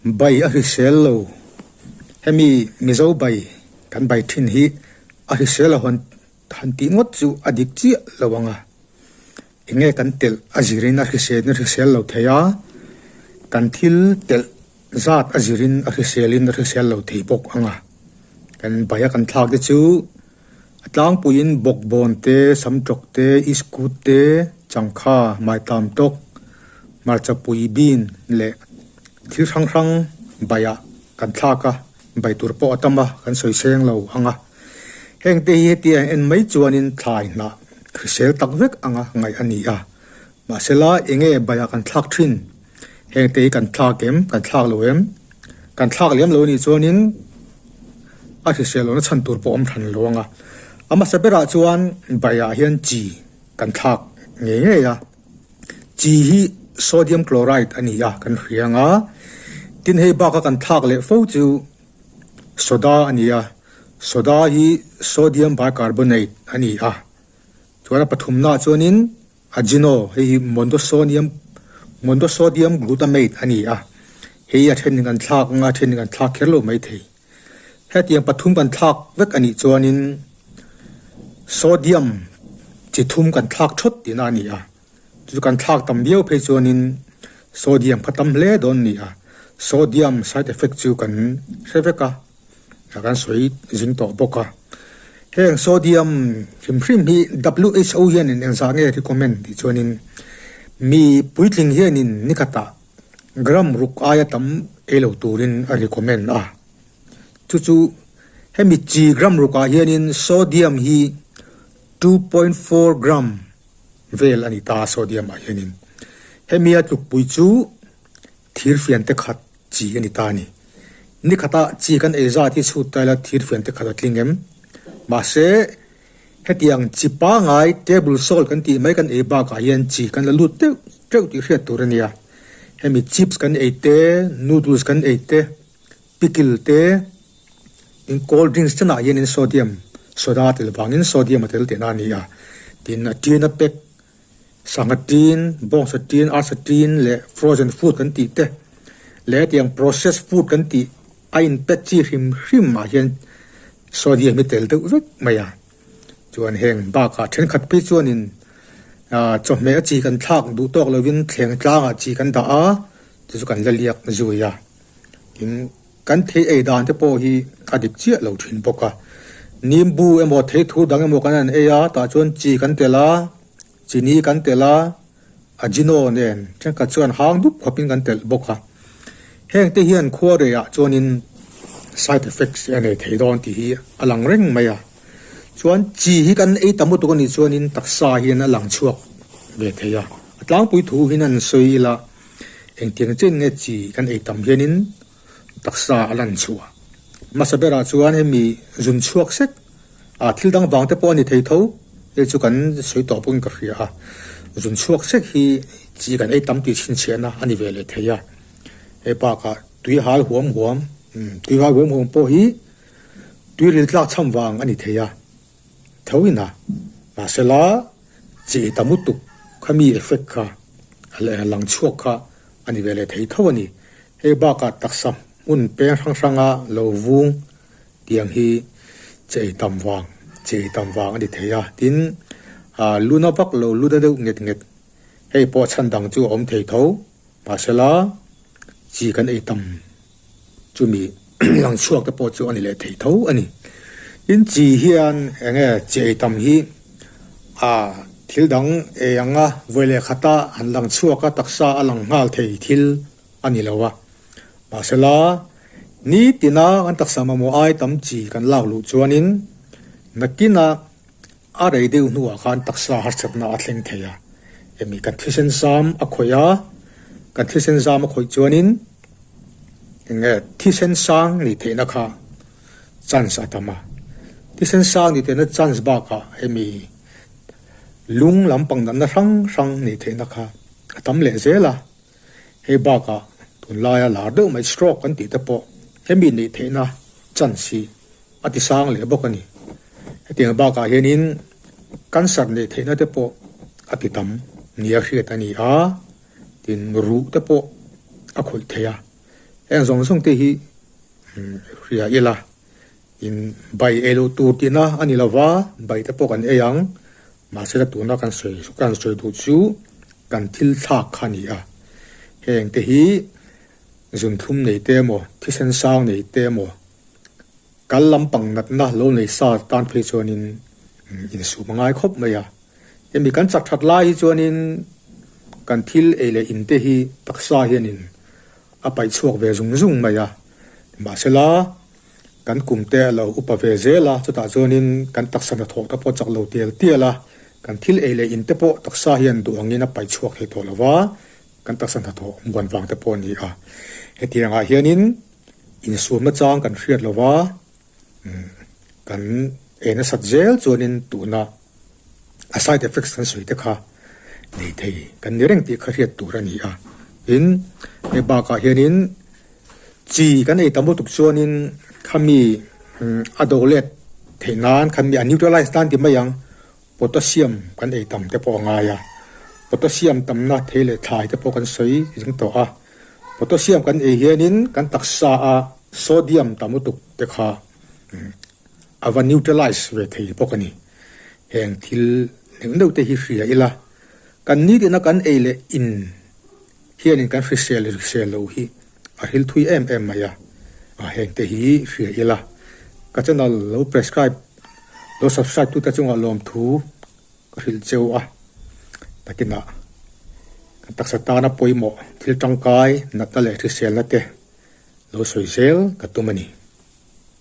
Bai a hrisel lo. Hemi Mizo bai kan bai thin hi a hrisel a hawn han tih ngawt chu a dik chiah lo ang a. Enge kan telh a zirin a hriselin a hrisel lo thei a, kan thil telh zat a zirin a hriselin a hrisel lo thei bawk ang a. Kan bai a kan thlak te chu a tlangpuiin bawkbawn te, samtawk te, iskut te, changkha, maitam tawk, hmarcha pui bean leh thil hrang hrang baiah kan thlak a, bai tur pawh a tam a, kan sawi seng lo ang a. Heng te hi hetiang en mai chuanin thlai hnah hrisel tak vek anga ngaih a ni a. Mahsela enge baiah kan thlak thin? Heng te hi kan thlak em? Kan thlak lo em? Kan thlak lem lo anih chuanin a hrisel lohna chhan tur pawh awm hran lo anga. A hmasa berah chuan baiah hian chi kan thlak ngei ngei a. Chi hi sodium chloride a ni a kan hria anga. Tin hei baka kan thlak leh fo chu Soda a ni a, soda hi sodium bicarbonate a ni a. Chuan a pathumnaah chuanin ajino, hei hi mondosonium mondosodium glutamate a ni a. Hei a thenin kan thlak anga a thenin kan thlak kher lo mai thei. Hetiang pathum kan thlak vek a nih chuanin sodium chi thum kan thlak thawt tihna a ni a. Chu kan thlak tam viau phei chuanin sodium kha tam hle dawn ni a, sodium side effect chu kan hre vek a, kan sawi zing tawh bawk a. Heng sodium hrim hrim hi WHO hianin engzah nge recommend tih chuanin mi puitling hianin ni khatah gram ruk aia tam ei lo turin a recommend a. Chu chu hemi chi gram rukah hianin sodium hi 2.4 gram Vel a ni ta sodium ah hianin hemi a tlukpui chu thir fian te khat chi a ni ta a ni. Ni khata chi kan ei zat hi chhut taila thir fian te khat a tling em? Mahse hetiang chi pangai table salt kan tih mai kan ei bakah hian chi kan la lut teuh teuh tih hriat tur a nia. Hemi chips kan ei te, noodles kan ei te, pickle te, tin cold drinks chenah hianin sodium soda tel vangin sodium a tel tihna a ni a, tin a tin a pack sangha tin, bawngsa tin, arsa tin leh frozen food kan tih te leh hetiang processed food kan tih a in pack chi hrim hrim ah hian sodium hi tel deuh vek mai a, chuan heng bakah thenkhat phei chuanin ah chawhmeh a chi kan thlak duh tawk lovin thleng tlangah chi kan dah a chu chu kan la liak zui a. Tin, kan thei ei dan te pawh hi a dik chiah lo thin bawk a. Nimbu emaw thei thur dang emaw kan han ei a, tah chuan chi kan tel a, chini kan tel a, ajino nen thenkhat chuan hang dup khawpin kan telh bawk a. Heng te hian khua reiah chuanin side effects a nei thei dawn tih hi a lang reng mai a. Chuan chi hi kan ei tam lutuk a nih chuanin taksa hian a lang chhuak ve thei a. A tlangpui thu hian an sawi ila. Engtiang chen nge chi kan ei tam hianin taksa a lan chhuah. Hmasa berah chuan hemi zun chhuak sek a thil dang vang te pawh a ni thei tho, hei chu kan sawi tawh pawhin ka hria a. Zun chhuak sek hi chi kan ei tam tih chhinchhiahna a ni ve leh thei a. Hei bakah tui hal huam huam, tui hal huam huam pawh hi tui ril tlak chham vang a ni thei a. Tho ina mahsela chi ei tam lutuk kha mi effect kha a lang chhuak kha a ni ve leh thei tho a ni. Hei bakah taksa hmun peng hrang hranga lo vung tiang hi chi ei tam vang chi ei tam vang a ni thei a. Tin, luna vak lo luna deuh nget nget hei pawh chhan dang chu a awm thei tho mahsela chi kan ei tam Chumi lang chhuak te pawh chu a ni leh thei tho a ni. Tin chi hian eng nge chi ei tam hi a thil dang ei ang a, vawi leh khata han lang chhuak a taksa a lang nghal thei thil a ni lo a. Mahsela nitina kan taksa mamawh ai tam chi kan lak luh chuanin nakina a rei deuh hnuah khan taksa harsatna a thleng thei a. Emi kan thisen zam a khawih a, kan thisen zam a khawih chuanin Enge thisen sang nih theihna kha chance a tam a, thisen sang nih theihna chance bakah hemi lung lampang natna hrang hrang nih theihna kha a tam leh zel a, hei bakah tunlaia lar deuh mai stroke kan tih te pawh hemi nih theihna chance hi a ti sang leh bawk a ni. Hetiang bakah hianin cancer neih theihna te pawh a ti tam nia hriat a ni a. Tin, ruh te pawh a khawih thei a. Heng zawng zawng te hi hria ila in bai ei loh tur tihna a ni lova, bai te pawh kan ei ang. Mahse la tuna kan sawi kan sawi duh chu kan thil thlak kha a ni a. Heng te hi zunthlum nei te emaw, thisen sang nei te emaw, kal lampang natna lo nei sa tan phei chuanin insum a ngai khawp mai a. Hemi kan chak that lai hi chuanin kan thil ei leh in te hi taksa hianin a paih chhuak ve zung zung mai a. Nimahsela, kan kum te a lo upa ve zel a, chutah chuanin kan taksa hnathawh te pawh chak lo tial tial a, kan thil ei leh in te pawh taksa hian duh angin a paih chhuak thei tawh lo va, kan taksa hnathawh muan vang te pawh a ni a. Hetiangah hianin insuamna chang kan hriat lo va. Kan ei nasat zel chuanin tuna a side effects kan sawi te kha nei thei kan ni reng tih kha hriat tur a ni a. Tin, hei bakah hianin chi kan ei tam lutuk chuanin khami a do let theih nan khami a neutralize nan ti mai ang potassium kan ei tam te pawh a ngai a. Potassium tamna thei leh thlai te pawh kan sawi zing tawh a. Potassium kan ei hianin kan taksa a sodium tam lutuk te kha a va neutralize ve thei bawk a ni. Heng thil neuh neuh te hi hria ila, kan nitina kan ei leh in hianin kan hrisel hrisel lo hi a hril thui em em mai a, heng te hi hria ila. Ka channel lo prescribe, lo subscribe tute chungah lawmthu Ka hrilh cheu a, takinah kan taksa tana pawimawh thil tangkai natna leh hriselna te lo sawi zel ka tum a ni.